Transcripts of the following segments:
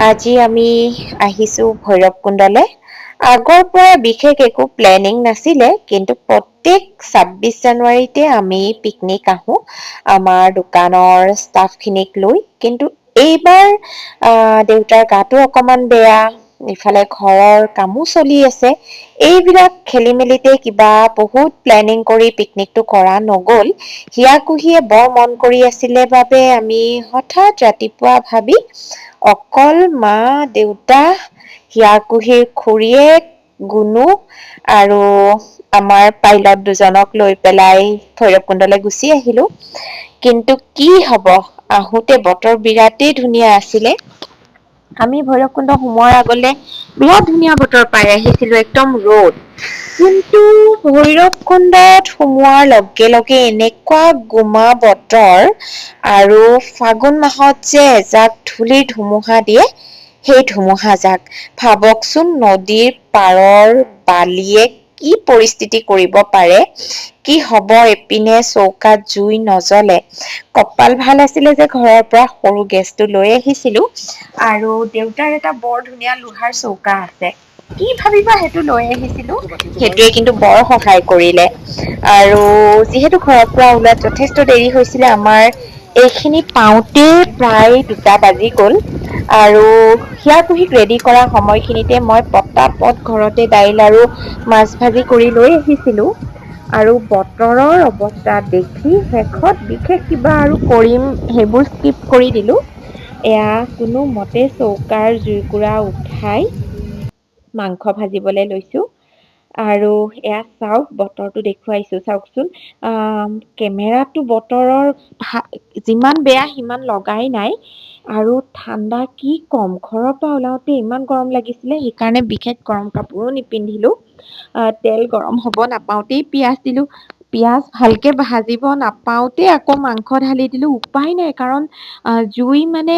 আজি আমি আহিছোঁ ভৈৰৱকুণ্ডলৈ। আগৰ পৰা বিশেষ একো প্লেনিং নাছিলে, কিন্তু প্ৰত্যেক 26 জানুৱাৰীতে আমি পিকনিক আহোঁ আমাৰ দোকানৰ ষ্টাফখিনিক লৈ। কিন্তু এইবাৰ দেউতাৰ গাটো অকণমান বেয়া, ইফালে ঘৰৰ কামো চলি আছে, এইবিলাক খেলি মেলিতে কিবা বহুত প্লেনিং কৰি পিকনিকটো কৰা নগ'ল। হিয়া কুহিয়ে বৰ মন কৰি আছিলে বাবে আমি হঠাৎ ৰাতিপুৱা ভাবি অকল মা, দেউতা, হিয়া কুহিৰ খুৰীয়েক, গুণু আৰু আমাৰ পাইলট দুজনক লৈ পেলাই ভৈৰৱকুণ্ডলৈ গুচি আহিলোঁ। কিন্তু কি হ'ব, আহোঁতে বতৰ বিৰাটেই ধুনীয়া আছিলে। আমি ভৈৰৱকুণ্ড সোমোৱাৰ আগলে বিৰাট ধুনীয়া বতৰ পাই আহিছিলোঁ, একদম ৰ'দ। কিন্তু ভৈৰৱকুণ্ডত সোমোৱাৰ লগে লগে এনেকুৱা গোমা বতৰ আৰু ফাগুন মাহত যে এজাক ধূলিৰ ধুমুহা দিয়ে, সেই ধুমুহাজাক ভাবকচোন, নদীৰ পাৰৰ বালিয়ে কি পৰিস্থিতি কৰিব পাৰে, কি হ'ব। এপিনে চৌকাত জুই নজ্বলে। কপাল ভাল আছিলে যে ঘৰৰ পৰা সৰু গেছটো লৈ আহিছিলো আৰু দেউতাৰ এটা বৰ ধুনীয়া লোহাৰ চৌকা আছে, কি ভাবিবা সেইটো লৈ আহিছিলো, সেইটোৱে কিন্তু বৰ সহায় কৰিলে। আৰু যিহেতু ঘৰৰ পৰা ওলোৱাত যথেষ্ট দেৰি হৈছিলে, আমাৰ এইখিনি পাওঁতেই প্ৰায় 2টা বাজি গ'ল। আৰু হিয়া কুহিক ৰেডি কৰা সময়খিনিতে মই পটাপট ঘৰতে দাইল আৰু মাছ ভাজি কৰি লৈ আহিছিলোঁ। আৰু বতৰৰ অৱস্থা দেখি শেষত বিশেষ কিবা আৰু কৰিম সেইবোৰ স্কিপ কৰি দিলোঁ। এয়া কোনোমতে চৌকাৰ জুইকুৰা উঠাই মাংস ভাজিবলৈ লৈছোঁ। আৰু এয়া চাওক, বতৰটো দেখুৱাইছোঁ, চাওকচোন। কেমেৰাটো বতৰৰ যিমান বেয়া সিমান লগাই নাই। আৰু ঠাণ্ডা কি ক'ম, ঘৰৰ পৰা ওলাওঁতে ইমান গৰম লাগিছিলে, সেইকাৰণে বিশেষ গৰম কাপোৰো নিপিন্ধিলোঁ। তেল গৰম হ'ব নাপাওঁতেই পিঁয়াজ দিলোঁ, পিঁয়াজ ভালকৈ ভাজিব নাপাওঁতেই আকৌ মাংস ঢালি দিলোঁ। উপায় নাই, কাৰণ জুই মানে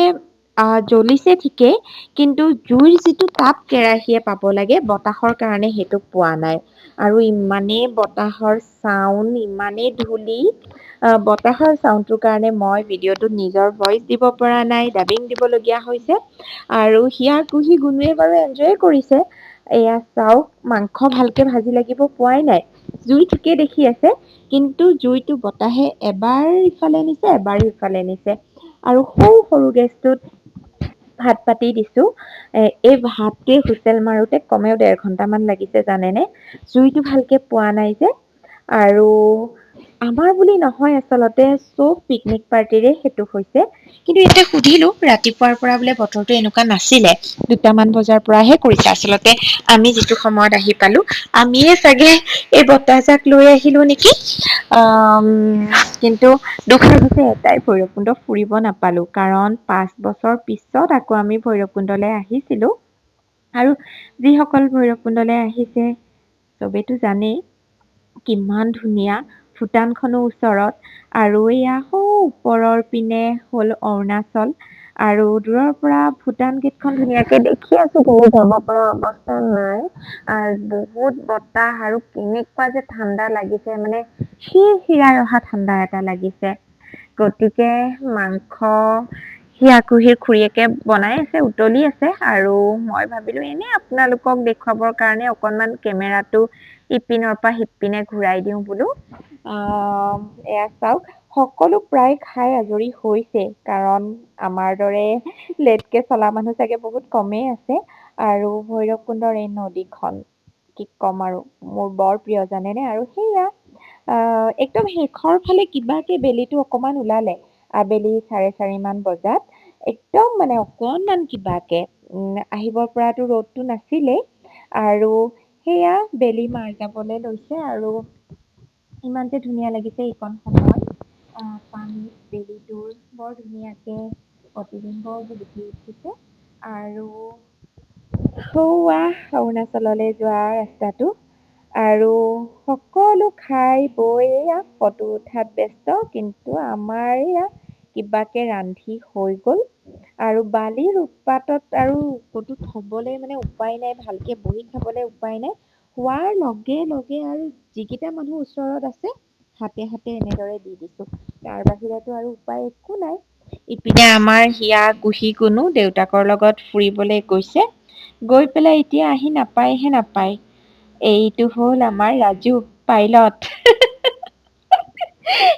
জ্বলিছে ঠিকেই, কিন্তু জুইৰ যিটো তাপ কেৰাহীয়ে পাব লাগে, বতাহৰ কাৰণে সেইটো পোৱা নাই। আৰু ইমানেই বতাহৰ চাউণ্ড, ইমানেই ধূলি, বতাহৰ চাউণ্ডটোৰ কাৰণে মই ভিডিঅ'টোত নিজৰ ভইচ দিব পৰা নাই, ডাবিং দিবলগীয়া হৈছে। আৰু হিয়া কুহি গুণুৱে বাৰু এনজয় কৰিছে। এয়া চাওক, মাংস ভালকে ভাজি লাগিব পোৱাই নাই, জুই ঠিকেই দেখি আছে, কিন্তু জুইটো বতাহে এবাৰ ইফালে নিছে, এবাৰ ইফালে নিছে। আৰু সৰু সৰু গেছটোত ভাত পাতি দিছোঁ। এই ভাতটোৱে হুইচেল মাৰোঁতে কমেও 1.5 ঘণ্টামান লাগিছে জানেনে, জুইটো ভালকে পোৱা নাই যে। আৰু আমাৰ বুলি নহয়, আচলতে চব পিকনিক পাৰ্টিৰে সেইটো হৈছে। কিন্তু ইয়াতে সুধিলোঁ, ৰাতিপুৱাৰ পৰা বোলে বতৰটো এনেকুৱা নাছিলে, 2টামান বজাৰ পৰাহে কৰিছে। আচলতে আমি যিটো সময়ত আহি পালোঁ, আমিয়ে চাগে এই বতাহজাক লৈ আহিলোঁ নেকি। কিন্তু দুখ লাগিছে এটাই, ভৈৰৱকুণ্ড ফুৰিব নাপালোঁ, কাৰণ 5 বছৰ পিছত আকৌ আমি ভৈৰৱকুণ্ডলৈ আহিছিলোঁ। আৰু যিসকল ভৈৰৱকুণ্ডলৈ আহিছে চবেইতো জানেই কিমান ধুনীয়া, ভূটানখনো ওচৰত। আৰু এয়া সৌ ওপৰৰ পিনে হ'ল অৰুণাচল। আৰু দূৰৰ পৰা ভূটান গেটখন ধুনীয়াকে দেখি আছো, কিন্তু যাব পৰা অৱস্থা নাই। আৰু বহুত বতাহ আৰু কেনেকুৱা যে ঠাণ্ডা লাগিছে, মানে শিৰ শিৰাই অহা ঠাণ্ডা এটা লাগিছে। গতিকে মাংস হিয়া কুহিৰ খুৰীয়েকে বনাই আছে, উতলি আছে। আৰু মই ভাবিলো এনেই আপোনালোকক দেখুৱাবৰ কাৰণে অকণমান কেমেৰাটো ইপিনৰ পৰা সিপিনে ঘূৰাই দিওঁ বোলো। এয়া চাওক, সকলো প্ৰায় খাই আজৰি হৈছে, কাৰণ আমাৰ দৰে লেটকে চলা মানুহ চাগে বহুত কমেই আছে। আৰু ভৈৰৱকুণ্ডৰ এই নদীখন কি ক'ম আৰু, মোৰ বৰ প্ৰিয় জানেনে। আৰু সেয়া একদম শেষৰ ফালে কিবাকে বেলিটো অকণমান ওলালে, আবেলি 4:30মান বজাত, একদম মানে অকণমান কিবাকে আহিবৰ পৰাতো ৰ'দটো নাছিলেই। আৰু সেয়া বেলি মাৰ যাবলৈ লৈছে আৰু ইমান যে ধুনীয়া লাগিছে এইকণ সময়। পানীত বেলিটোৰ বৰ ধুনীয়াকে প্ৰতিবিম্ব জিলিকি উঠিছে। আৰু সৌৱা অৰুণাচললৈ যোৱা ৰাস্তাটো। আৰু সকলো খাই বৈ এয়া ফটো উঠাত ব্যস্ত, কিন্তু আমাৰ এয়া কিবাকে ৰান্ধি হৈ গ'ল। আৰু বালিৰ উৎপাতত আৰু ক'তো থ'বলৈ মানে উপায় নাই, ভালকে বহি খাবলৈ উপায় নাই। হোৱাৰ লগে লগে আৰু যিকেইটা মানুহ ওচৰত আছে হাতে হাতে এনেদৰে দি দিছোঁ, তাৰ বাহিৰেতো আৰু উপায় একো নাই। ইপিনে আমাৰ হিয়া কুহি গুণো দেউতাকৰ লগত ফুৰিবলৈ গৈছে, গৈ পেলাই এতিয়া আহি নাপায়হে নাপায়। এইটো হ'ল আমাৰ ৰাজু পাইলট।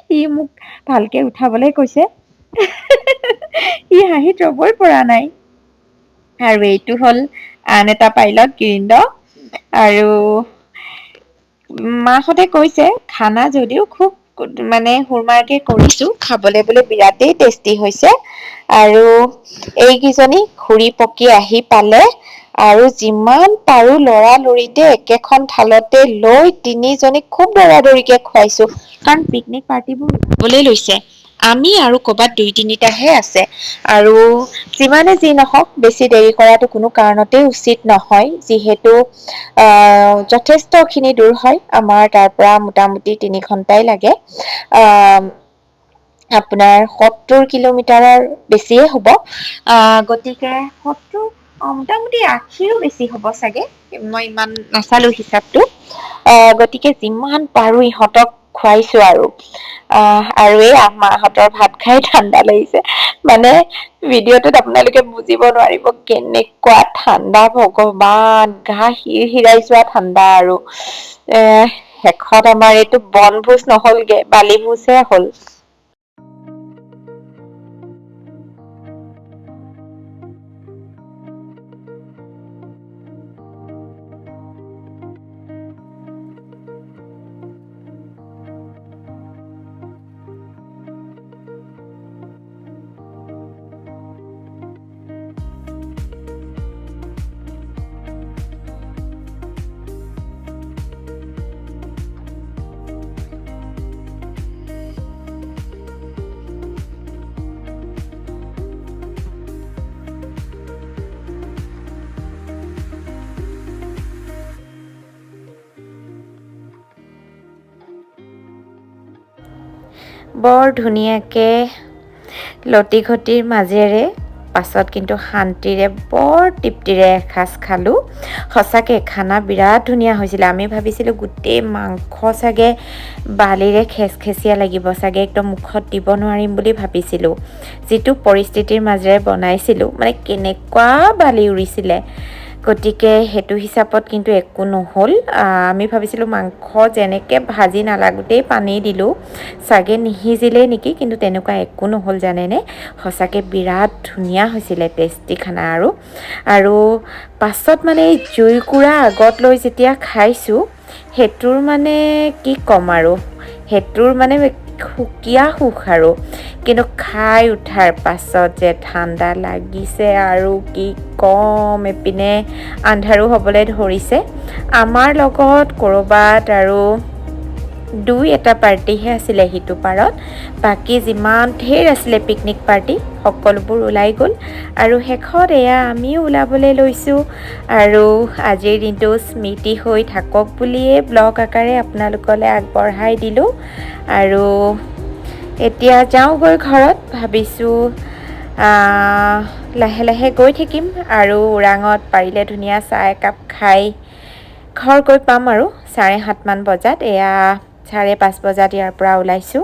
সি মোক ভালকে উঠাবলৈ কৈছে, সি হাঁহিত ৰ'বই পৰা নাই। আৰু এইটো হ'ল আন এটা পাইলট গিৰিন্দ। আৰু মাহঁতে কৈছে খানা যদিও খুব মানে সুৰমাৰকে কৰিছো, খাবলৈ বোলে বিৰাটেই টেষ্টি হৈছে। আৰু এইকেইজনী ঘূৰি পকি আহি পালে আৰু যিমান পাৰো লৰালৰিতে একেখন থালতে লৈ তিনিজনীক খুব দৌৰাদৌৰিকে খুৱাইছো, কাৰণ পিকনিক পাৰ্টিবোৰ উঠিবলৈ লৈছে, আমি আৰু ক'ৰবাত দুই তিনিটাহে আছে। আৰু যিমানে যি নহওক বেছি দেৰি কৰাটো কোনো কাৰণতেই উচিত নহয়, যিহেতু যথেষ্টখিনি দূৰ হয় আমাৰ তাৰ পৰা, মোটামুটি 3 ঘণ্টাই লাগে, আপোনাৰ 70 কিলোমিটাৰৰ বেছিয়ে হ'ব। গতিকে 70, মোটামুটি 80ৰো বেছি হ'ব চাগে, মই ইমান নাচালো হিচাপটো। গতিকে যিমান পাৰো ইহঁতক খুৱাইছো আৰু। আৰু এই মাহঁতৰ ভাত খাই ঠাণ্ডা লাগিছে, মানে ভিডিঅ'টোত আপোনালোকে বুজিব নোৱাৰিব কেনেকুৱা ঠাণ্ডা, ভগৱান, গা শিৰ শিৰাই যোৱা ঠাণ্ডা। আৰু শেষত আমাৰ এইটো বনভোজ নহ'লগে, বালিভোজহে হ'ল। বৰ ধুনীয়াকে লটি ঘটিৰ মাজেৰে পাছত কিন্তু শান্তিৰে বৰ তৃপ্তিৰে এসাঁজ খালোঁ। সঁচাকৈ খানা বিৰাট ধুনীয়া হৈছিলে। আমি ভাবিছিলোঁ গোটেই মাংস চাগে বালিৰে খেচখেচীয়া লাগিব চাগে, একদম মুখত দিব নোৱাৰিম বুলি ভাবিছিলোঁ। যিটো পৰিস্থিতিৰ মাজেৰে বনাইছিলোঁ, মানে কেনেকুৱা বালি উৰিছিলে, গতিকে সেইটো হিচাপত কিন্তু একো নহ'ল। আমি ভাবিছিলোঁ মাংস যেনেকৈ ভাজি নালাগোতেই পানী দিলোঁ চাগে নিসিজিলেই নেকি, কিন্তু তেনেকুৱা একো নহ'ল জানেনে। সঁচাকৈ বিৰাট ধুনীয়া হৈছিলে টেষ্টি খানা। আৰু আৰু পাছত মানে এই জুইকুৰা আগত লৈ যেতিয়া খাইছোঁ, সেইটোৰ মানে কি ক'ম আৰু, সেইটোৰ মানে সুকীয়া সুখ আৰু। কিন্তু খাই উঠাৰ পাছত যে ঠাণ্ডা লাগিছে আৰু কি ক'ম, এইপিনে আন্ধাৰো হ'বলৈ ধৰিছে। আমাৰ লগত ক'ৰবাত আৰু দুই এটা পাৰ্টিহে আছিলে সিটো পাৰত, বাকী যিমান ঢেৰ আছিলে পিকনিক পাৰ্টি সকলোবোৰ ওলাই গ'ল। আৰু শেষত এয়া আমিও ওলাবলৈ লৈছোঁ। আৰু আজিৰ দিনটো স্মৃতি হৈ থাকক বুলিয়ে ব্লগ আকাৰে আপোনালোকলৈ আগবঢ়াই দিলোঁ। আৰু এতিয়া যাওঁগৈ ঘৰত, ভাবিছোঁ লাহে লাহে গৈ থাকিম আৰু ওৰাঙত পাৰিলে ধুনীয়া চাহ একাপ খাই ঘৰ গৈ পাম আৰু 7:30মান বজাত। এয়া 5:30 বজাত ইয়াৰ পৰা ওলাইছোঁ।